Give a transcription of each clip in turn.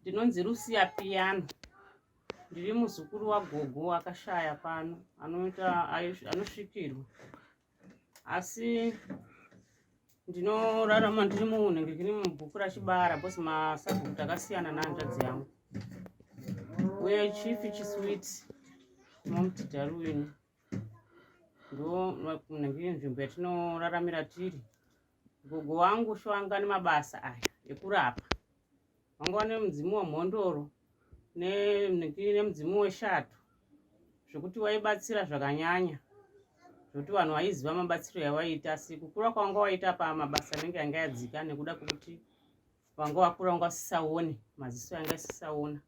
Ndinonzi Lucia Piyano. Ndiri muzukuru wagogo akashaya pano anoita anosvikirwa. Asi ndinorarama ndiri munhenge ndiri mubhuku raChibara because masabhuku takasiyana nehanzvadzi yangu. Uye chief Chiswiti Momti Darwin ndo nhingi nzvimbo yatinoraramira tiri. Gogo wangu shuwa anga nemabasa aya ekurapa. Vanga vane mudzimu wemhondoro nemudzimu weshato zvekuti waibatsira zvakanyanya zvekuti vanhu vaiziva mabatsiro yawaiita asi kukura kwavanga waita pa mabasa anenge yanga yadzika nekuda kwekuti vanga vakura vanga vasisaone maziso yanga isisaona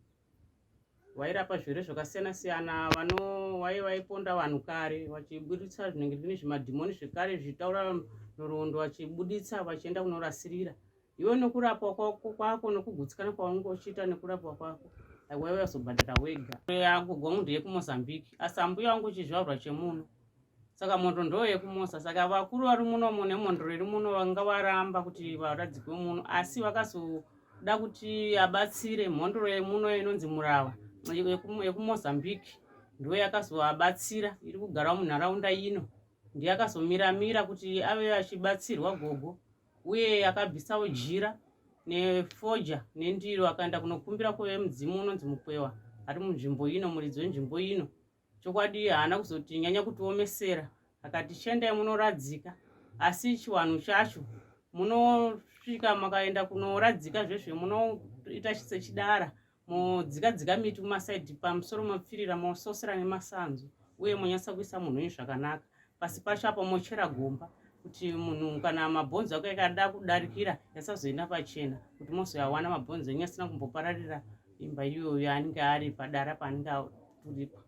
vairapa zvirwere zvakasiyana siyana vano vaye vaiponda vanhu kare vachibuditsa zvinenge zvine zvimadhimoni zvekare zvichitaura nhoroondo vachibuditsa vachienda kunorasirira iwe nokurapwa kwako kwako nokugutsikana kwaunenge uchiita nekurapwa kwako waiwe wazobhadhara wega agogo wangu ndeyekumozambique asi ambuya wangu chizvarwa chemuno saka mhondoro ndo yekumosa saka vakuru vari munomu nemhondoro iri muno vanga varamba kuti varadzikwe muno asi vakazoda kuti abatsire mhondoro yemuno inonzi murava yekumozambique ndo yakazoabatsira iri kugarawo munharaunda ino ndiye akazomiramira kuti ave achibatsirwa gogo uye akabvisawo jira nefoja nendiro akaenda kunokumbira kuve mudzimu unonzi mukwewa ari munzvimbo ino muridzi wenzvimbo ino Chokwadi haana kuzotinyanya kutiomesera akati chiendai munoradzika asi chiwanhu chacho munosvika makaenda kunoradzika zvezve munoita sechidara modzika dzika miti kumasaidhi pamusoro mopfirira mososera nemasanzu uye monyatsa kuisa munhu wenyu zvakanaka pasi pacho apo mochera gomba kuti munhu kana mabhonzo ako akada kudarikira yasazoenda pachena kuti mozoyawana mabhonzo enyu asina kumbopararira imba iyoyo yaanenge ari padara paanenge aturikwa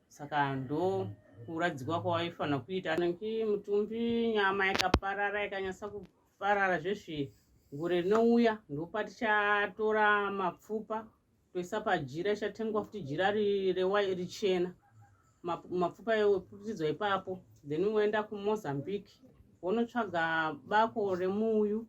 saka ndo kuradzikwa kwawaifanira kuita nekuti mutumbi nyama yakaparara ikanyatsa kuparara zvezvi gore rinouya ndopatichatora mapfupa toisa pajira ichatengwa futi jira richena mapfupa eputidzwa ipapo then woenda kumozambique wonotsvaga bako remuuyu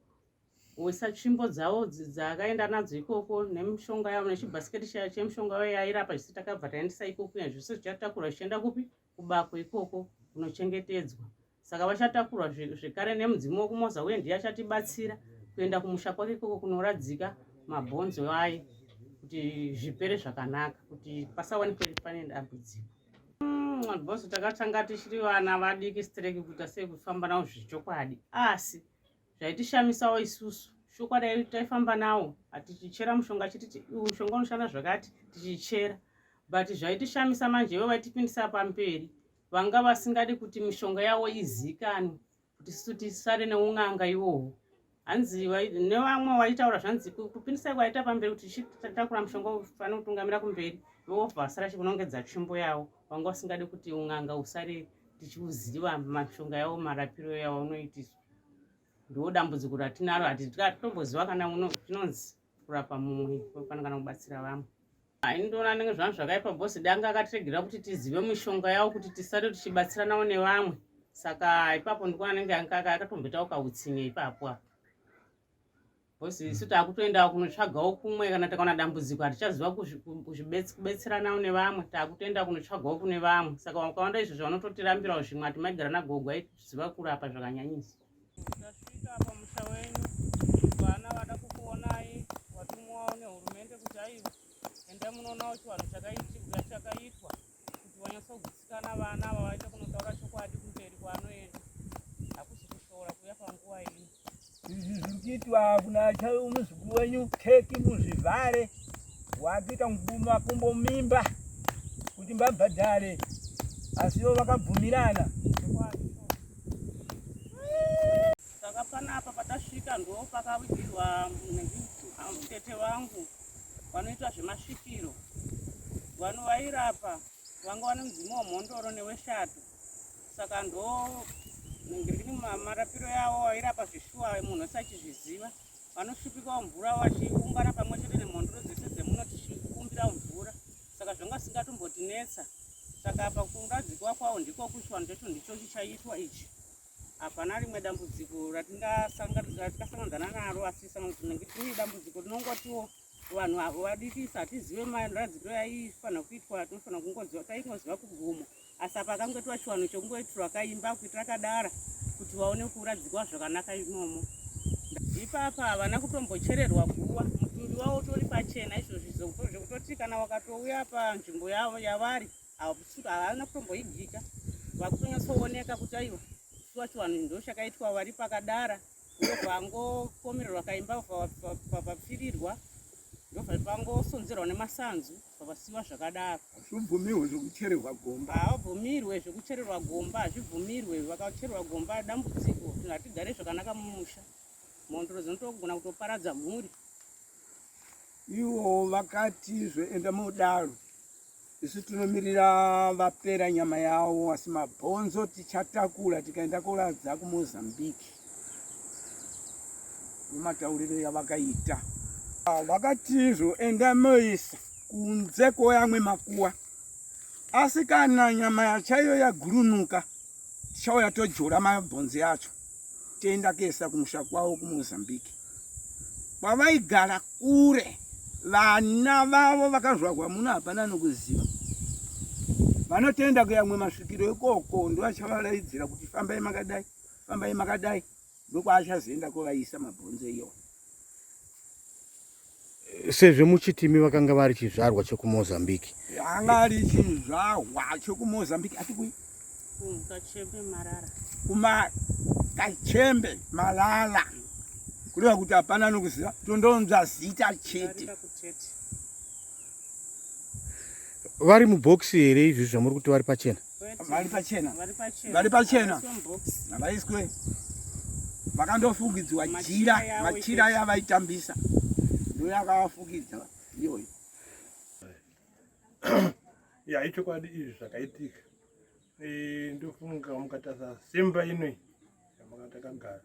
woisa tsvimbo dzavo dzaakaenda nadzo ikoko nemishonga yavo nechibhasiketi chemishonga yavo yairapa zvese takabva taendesa ikoko ya zvese zvichatakurwa zvichienda kupi kubako ikoko kunochengetedzwa saka vachatakurwa zvekare nemudzimu wekumoza uye ndiye achatibatsira kuenda kumusha kwake ikoko kunoradzika mabhonzo aye kuti zvipere zvakanaka kuti pasawanikwe pane dambudziko bhosi takatanga tichiri vana vadiki stereki kuita sei kufamba navo zvechokwadi asi zvaitishamisawo isusu chokwadi taifamba nawo tichichera mushonga chiti mushonga unoshanda zvakati tichichera but zvaitishamisa manje ivo vaitipindisa pamberi vanga vasingadi kuti mishonga yavo izikanwe kuti isu tisare neun'anga iwowo hanzi nevamwe vaitaura zvanzi kupindisai kwaita pamberi kuti tichitakura mushonga ufanira kutungamira kumberi vobva vasara chikunongedza tsvimbo yavo vanga vasingadi kuti un'anga usare tichiuziva mishonga yavo marapiro yavo unoitiswa ndiwo dambudziko ratinaro hatitomboziva kana chinonzi kurapa mumwe kana kana kubatsira vamwe Aindiona anenge zvangu zvakaipa boss danga akatiregera kuti tizive mishonga yawo kuti tisare tichibatsiranawo nevamwe saka ipapo ndikuona anenge akatomboitawo kautsinye ipapo apo boss isu takutoendawo kunotsvagawo kumwe kana takaona dambudziko hatichaziva kubetseranawo nevamwe takutoenda kunotsvagawo kune vamwe saka wakawanda izvozvo vanototirambirawo zvimwe ati maigara nagogo aitiziva kurapa zvakanyanyisa Tasvika pamusha wenyu, vana vada kukuonai, watumwawo nehurumende kuti aiwa endai munoonawo chivanhu chakaitika chakaitwa kuti vanyatsogutsikana vana ava vaite kunotaura chokwadi kumberi kwaanoenda. Hakusi kushora kuuya panguva ino. Izvi zviri kuitwa kuna muzukuru wenyu keki muzvivhare wakuita makumbo mimba kuti mbabhadhare asi ivo vakabvumirana. Saka panapa patasvika ndo pakavigirwa tete vangu vanoita zvemasvikiro vanhu vairapa vanga vane mudzimu wemhondoro neweshato saka ndo ngirini marapiro yavo vairapa zveshuwa munhu wese achizviziva vanosvipikawo mvura vachiungana pamwe chete nemhondoro dzese dzemuno tichikumbira mvura saka zvanga zvisingatombotinetsa saka apa kuradzikwa kwawo ndiko kuchivanhu chacho ndicho chichaitwa ichi hapana rimwe dambudziko ratingasanganidzana naro asi tinenge tine dambudziko rinongotiwo Vanhu avo vadikisa, hatizive maradzikiro aifanira kuitwa, tinofanira kungoziva, taingoziva kugomo, asi apa akangoitwa chiwanhu chekungoitirwa kaimba kuitira kadara kuti vaone kuradzikwa zvakanaka imomo. Ipapa havana kutombochererwa guva, mutumbi wavo utori pachena izvozvi, zvekutoti kana wakatouya panzvimbo yavo yavari havana kutomboigika, vakutonyatsooneka kuti aiwa shuwa chiwanhu ndo chakaitwa vari pakadara. Ndobva kaimba papfirirwa, ndobva pangosonzerwa nemasanzu papasiwa zvakadaro. Hazvibvumirwe zvekuchererwa gomba. Havabvumirwe zvekuchererwa gomba, hazvibvumirwe. Vakachererwa gomba dambudziko, hatigare zvakanaka mumusha. Mhondoro dzinotogona kutoparadza mhuri. Ivo vakatizve enda mudaro, isu tinomirira vapera nyama yavo, asi mabhonzo tichatakura tikaenda koradza kuMozambique. Nematauriro yavakaita vakatizvo enda moisa kunze kwoyamwe makuwa, asi kana nyama yachaiyo yagurunuka tichauya todyora mabhonzo yacho toenda kuisa kumusha kwavo kuMozambique kwavaigara kure. Vana vavo vakazvarwa muno hapana nokuziva, vanotenda kuyamwe masvikiro ikoko ndovachavaraidzira kuti fambai makadai, fambai makadai, ndokwaachazoenda kovaisa mabhonzo iyoyo. Sezvo muchitimi vakanga vari chizvarwa chekuMozambique. Anga ari chizvarwa chekuMozambique, ati kui? Kachembe Marara. Kuma Kachembe Malala. Kureva kuti hapana nokuziva, tondonzwa zita chete. Vari mubhokisi here izvi zvamuri kuti vari pachena? Vari pachena. Vari pachena. Havaiswe. Vakandofukidzwa jira, machira yavaitambisa. Ndoyakavafukidza iyoyo. Ya, ichokwadi izvi zvakaitika. Ndofunga mukatarisa simba inoi yamaka takagara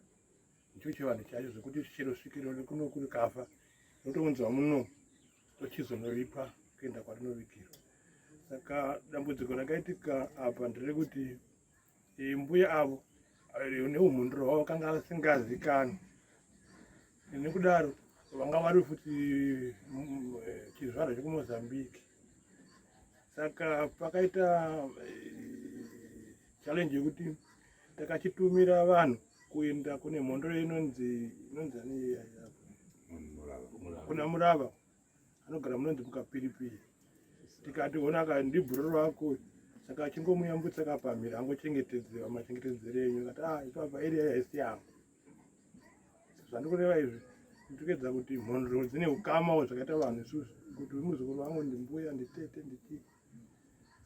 ndicho chivanhu chacho, zvekuti chero svikiro rekuno kuri kafa rinotounzwa muno tochizonoripwa kuenda kwarinovigirwa. Saka dambudziko rakaitika apa nderekuti mbuya avo neumhunduro hwavo vakanga vasingazikanwi, nekudaro vanga vari futi chizvarwa chekuMozambique. Saka pakaita challenge yekuti takachitumira vanhu kuenda kune mhondoro inonzi inonzi ani kuna Murava anogara munonzi mukapiripiri, tikati ona ndibhururu rako, saka achingomuyambutsa kapamhira angochengetedzewa machengetedzero enyu, akati ah, ipapa area haisi yangu. Zvandikureva izvi ndikuedza kuti mhondoro dzine ukamawo zvakaita vanhu isusu, kuti muzukuru vangu ndimbuya, nditete, ndichii.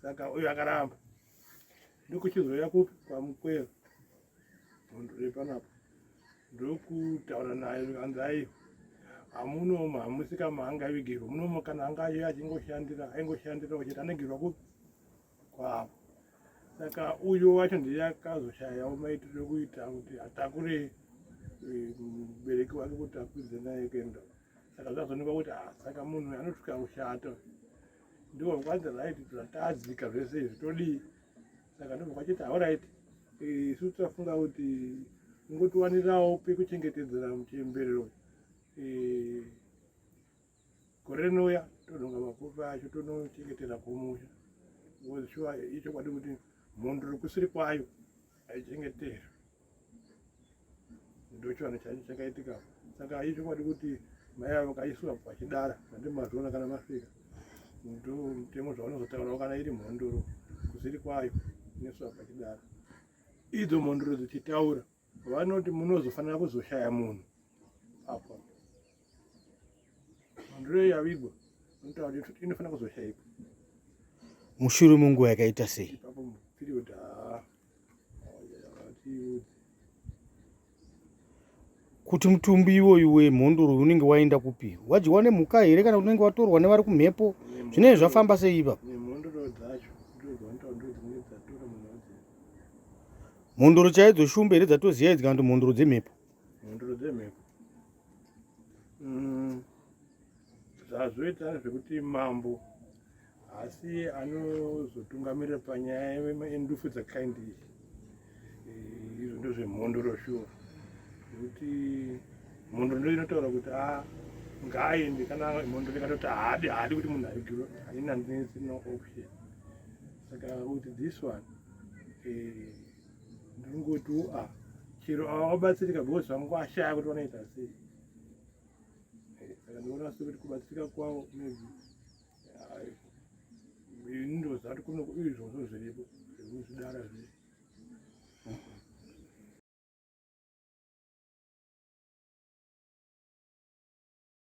Saka uyu akaramba, ndokuchizouya kupi kwaMukwero mhondoro yepanapo, ndokutaura naye, zvikanzi aiwa, hamunomo hamusika maangavigirwa munomo, kana anga achingoshandira aingoshandira uchiti anogirwa kupi kwavo. Saka uyo wacho ndiye akazoshayawo maitiro ekuita kuti atakure mubereki wake kuti akwidze naye kuenda. Saka zvazoonekwa kuti ah, saka munhu anosvika kushata ndiwo kwanzi right, tadzika zvese izvi todii? Saka ndobva kwachiti alright, isu tafunga kuti ungotiwanirawo pekuchengetedzera muchemberero, gore rinouya tonhonga mapfupa acho tonochengetera kumusha, because shuwa ichokwadi kuti mhondoro kusiri kwayo haichengeterwi. Ndochivanhu chacho chakaitika. Saka ichokwadi kuti mai avo vakaiswa pachidara mandimazviona kana masvika, ndo mutemo zvavanozotaurawo kana iri mhondoro kusiri kwayo inoiswa pachidara. Idzo mhondoro dzichitaura vanoti munozofanira kuzoshaya munhu apa mhondoro yavigwa, vanotaura kuti inofanira kuzoshayikwa mushure menguva yakaita sei? Ipapo period hatiudzi. Kuti mutumbi iwoyu wemhondoro unenge waenda kupi? Wadyiwa nemhuka here kana kuti unenge watorwa nevari kumhepo? Zvinenge zvafamba sei ipapo? Nemhondoro dzacho ndodzonotaura, ndo dzinenge dzatora munhu wadzi. Mhondoro chaidzo shumba here dzatoziva idzi kana kuti mhondoro dzemhepo? Mhondoro dzemhepo. Zvazvoita zvekuti mambo asi anozotungamirira panyaya yendufu dzakaindi iyi, izvo ndozvemhondoro shuwa, nekuti mhondoro ndo inotaura kuti a Ngaaende kana mhondoro ikatoti haadi haadi kuti munhu aigirwe, haina no option. Saka with this one ndinongoti a chero ava vabatsirika because vanga vashaya kuti vanoita sei. Saka ndinoona sekuti kubatsirika kwavo maybe ini ndoziva kuti kuno izvozvo zviripo zvekuzvidara zve.